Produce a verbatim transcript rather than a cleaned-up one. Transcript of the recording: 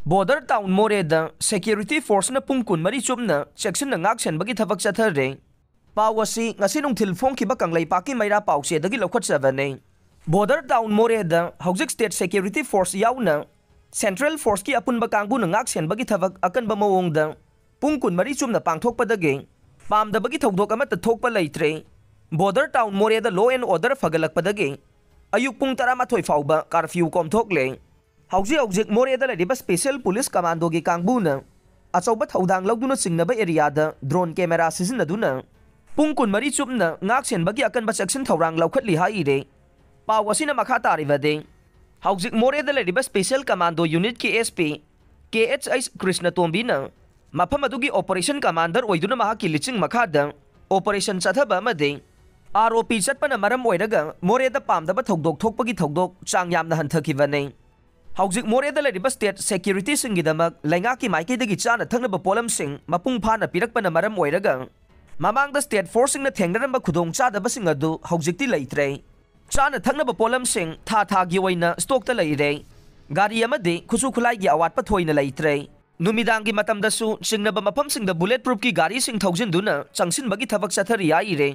Border town ꯃꯣꯔꯦꯗ security ꯐꯣꯔꯁꯅ ꯄꯨꯡ ꯀꯨꯟꯃꯔꯤ ꯆꯨꯞꯅ ꯆꯦꯛꯁꯤꯟꯅ ꯉꯥꯛ ꯁꯦꯟꯕꯒꯤ ꯊꯕꯛ ꯆꯠꯊꯔꯦ꯫ ꯄꯥꯎ ꯑꯁꯤ ꯉꯁꯤ ꯅꯨꯡꯊꯤꯜ ꯐꯣꯡꯈꯤꯕ ꯀꯪꯂꯩꯄꯥꯛꯀꯤ ꯃꯩꯔꯥ ꯄꯥꯎꯆꯦꯗꯒꯤ ꯂꯧꯈꯠꯆꯕꯅꯤ꯫ ꯕꯣꯔꯗꯔ ꯇꯥꯎꯟ ꯃꯣꯔꯦꯗ ꯍꯧꯖꯤꯛ ꯁ꯭ꯇꯦꯠ ꯁꯦꯀ꯭ꯌꯨꯔꯤꯇꯤ ꯐꯣꯔꯁ ꯌꯥꯎꯅ ꯁꯦꯟꯇ꯭ꯔꯦꯜ ꯐꯣꯔꯁꯀꯤ ꯑꯄꯨꯟꯕ ꯀꯥꯡꯕꯨꯅ ꯉꯥꯛ ꯁꯦꯟꯕꯒꯤ ꯊꯕꯛ ꯑꯀꯟꯕ ꯃꯑꯣꯡꯗ ꯄꯨꯡ ꯀꯨꯟꯃꯔꯤ ꯆꯨꯞꯅ ꯄꯥꯡꯊꯣꯛꯄꯗꯒꯤ ꯄꯥꯝꯗꯕꯒꯤ ꯊꯧꯗꯣꯛ ꯑꯃꯠꯇ ꯊꯣꯛꯄ ꯂꯩꯇ꯭ꯔꯦ꯫ ꯕꯣꯔꯗꯔ ꯇꯥꯎꯟ ꯃꯣꯔꯦꯗ law and order ꯐꯒꯠꯂꯛꯄꯗꯒꯤ ꯑꯌꯨꯛ ꯄꯨꯡ ꯇꯔꯥꯃꯥꯊꯣꯏ ꯐꯥꯎꯕ ꯀꯥꯔꯐ꯭ꯌꯨ ꯀꯣꯝꯊꯣꯛꯂꯦ꯫ ꯍꯧꯖꯤꯛ ꯍꯧꯖꯤꯛ ꯃꯣꯔꯦꯗ ꯂꯩꯔꯤꯕ ꯁ꯭ꯄꯦꯁꯦꯜ ꯄꯨꯂꯤꯁ ꯀꯃꯥꯟꯗꯣꯒꯤ ꯀꯥꯡꯕꯨꯅ ꯑꯆꯧꯕ ꯊꯧꯗꯥꯡ ꯂꯧꯗꯨꯅ ꯆꯤꯡꯅꯕ ꯑꯦꯔꯤꯌꯥꯗ ꯗ꯭ꯔꯣꯟ ꯀꯦꯃꯦꯔꯥ ꯁꯤꯖꯤꯟꯅꯗꯨꯅ ꯄꯨꯡ ꯀꯨꯟꯃꯔꯤ ꯆꯨꯞꯅ ꯉꯥꯛ ꯁꯦꯟꯕꯒꯤ ꯑꯀꯟꯕ ꯆꯦꯛꯁꯤꯟ ꯊꯧꯔꯥꯡ ꯂꯧꯈꯠꯂꯤ ꯍꯥꯏꯔꯦ꯫ ꯄꯥꯎ ꯑꯁꯤꯅ ꯃꯈꯥ ꯇꯥꯔꯤꯕꯗꯤ, ꯍꯧꯖꯤꯛ ꯃꯣꯔꯦꯗ ꯂꯩꯔꯤꯕ ꯁ꯭ꯄꯦꯁꯦꯜ ꯀꯃꯥꯟꯗꯣ ꯌꯨꯅꯤꯠꯀꯤ S P K H H ꯀ꯭ꯔꯤꯁꯅꯇꯣꯝꯕꯤꯅ ꯃꯐꯝ ꯑꯗꯨꯒꯤ ꯑꯣꯄꯔꯦꯁꯟ ꯀꯃꯥꯟꯗꯔ ꯑꯣꯏꯗꯨꯅ ꯃꯍꯥꯛꯀꯤ ꯂꯤꯆꯤꯡ ꯃꯈꯥꯗ ꯑꯣꯄꯔꯦꯁꯟ ꯆꯠꯊꯕ ꯑꯃꯗꯤ ꯑꯥꯔ ꯑꯣ ꯄꯤ ꯆꯠꯄꯅ ꯃꯔꯝ ꯑꯣꯏꯔꯒ ꯃꯣꯔꯦꯗ ꯄꯥꯝꯗꯕ ꯊꯧꯗꯣꯛ ꯊꯣꯛꯄꯒꯤ ꯊꯧꯗꯣꯛ ꯆꯥꯡ ꯌꯥꯝꯅ ꯍꯟꯊꯈꯤꯕꯅꯤ꯫ ꯍꯧꯖꯤꯛ ꯃꯣꯔꯦꯗ ꯂꯩꯔꯤꯕ ꯁ꯭ꯇꯦꯠ ꯁꯦꯀ꯭ꯌꯨꯔꯤꯇꯤꯁꯤꯡꯒꯤꯗꯃꯛ ꯂꯩꯉꯥꯛꯀꯤ ꯃꯥꯏꯀꯩꯗꯒꯤ ꯆꯥꯅ ꯊꯛꯅꯕ ꯄꯣꯠꯂꯝꯁꯤꯡ ꯃꯄꯨꯡ ꯐꯥꯅ ꯄꯤꯔꯛꯄꯅ ꯃꯔꯝ ꯑꯣꯏꯔꯒ ꯃꯃꯥꯡꯗ ꯁ꯭ꯇꯦꯠ ꯐꯣꯔꯁꯁꯤꯡꯅ ꯊꯦꯡꯅꯔꯝꯕ ꯈꯨꯗꯣꯡꯆꯥꯗꯕꯁꯤꯡ ꯑꯗꯨ ꯍꯧꯖꯤꯛꯇꯤ ꯂꯩꯇ꯭ꯔꯦ꯫ ꯆꯥꯅ ꯊꯛꯅꯕ ꯄꯣꯠꯂꯝꯁꯤꯡ ꯊꯥ ꯊꯥꯒꯤ ꯑꯣꯏꯅ ꯁ꯭ꯇꯣꯛꯇ ꯂꯩꯔꯦ꯫ ꯒꯥꯔꯤ ꯑꯃꯗꯤ ꯈꯨꯠꯁꯨ ꯈꯨꯠꯂꯥꯏꯒꯤ ꯑꯋꯥꯠꯄ ꯊꯣꯏꯅ ꯂꯩꯇ꯭ꯔꯦ꯫ ꯅꯨꯃꯤꯗꯥꯡꯒꯤ ꯃꯇꯝꯗꯁꯨ ꯆꯤꯡꯅꯕ ꯃꯐꯝꯁꯤꯡꯗ ꯕꯨꯂꯦꯠ ꯄ꯭ꯔꯨꯐꯀꯤ ꯒꯥꯔꯤꯁꯤꯡ ꯊꯧꯖꯤꯟꯗꯨꯅ ꯆꯪꯁꯤꯟꯕꯒꯤ ꯊꯕꯛ ꯆꯠꯊꯔꯤ ꯍꯥꯏꯔꯦ꯫